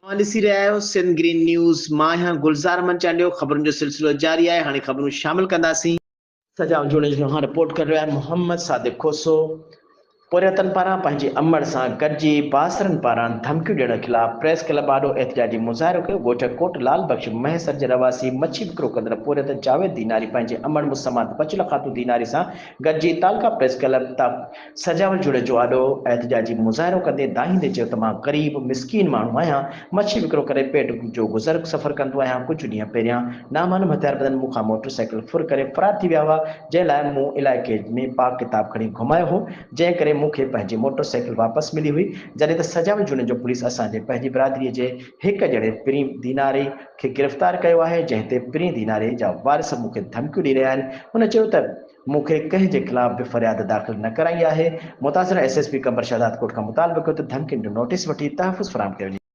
اوهان ڏسي رهيا آهيو سنڌ گرين نيوز، مان آهيان گلزار احمد چانڊيو، خبرن جو سلسلو جاري آهي، هاڻي خبرون شامل ڪنداسين. سجاول جوڻيجو کان رپورٽ ڪري رهيو آهي محمد صادق کوسو، پورهيتن پاران پنهنجي امڙ سان گڏجي بااثرن پاران ڌمڪيون ڏيڻ خلاف پريس ڪلب آڏو احتجاجي مظاهرو ڪيو، ڳوٺ ڪوٽ لال بخش مهيسر جي رهواسي مڇي وڪرو ڪندڙ پورهيت جاويد ديناري پنهنجي امڙ مسمات بچل خاتون ديناري سان گڏجي تعلقه پريس ڪلب تان سجاول جوڻيجو آڏو احتجاجي مظاهرو ڪندي دانهيندي چيو ته مان غريب مسڪين ماڻهو آهيان، مڇي وڪرو ڪري پيٽ جو گذر سفر ڪندو آهيان، ڪجهه ڏينهن پهريان نامعلوم هٿياربندن مون کان موٽر سائيڪل ڦر ڪري فرار ٿي ويا هئا، جنهن لاء مون علائقي ۾ پاڪ ڪتاب کڻي گهمايو هو، جنهن ڪري مون کي پنهنجي موٽر سائيڪل واپس ملي هئي، جڏهن ته سجاول جوڻيجو پوليس اسان جي پنهنجي برادري جي هڪ ڄڻي پرين ديناري کي گرفتار ڪيو آهي، جنهن تي پرين ديناري جا وارث مون کي ڌمڪيون ڏئي رهيا آهن، هن چيو ته. مون کي ڪنهن جي خلاف به فرياد داخل نه ڪرائي آهي، متاثرن S S P Qambar Shahdadkot کان مطالبو ڪيو ته ڌمڪين جو نوٽيس وٺي تحفظ فراهم ڪيو وڃي.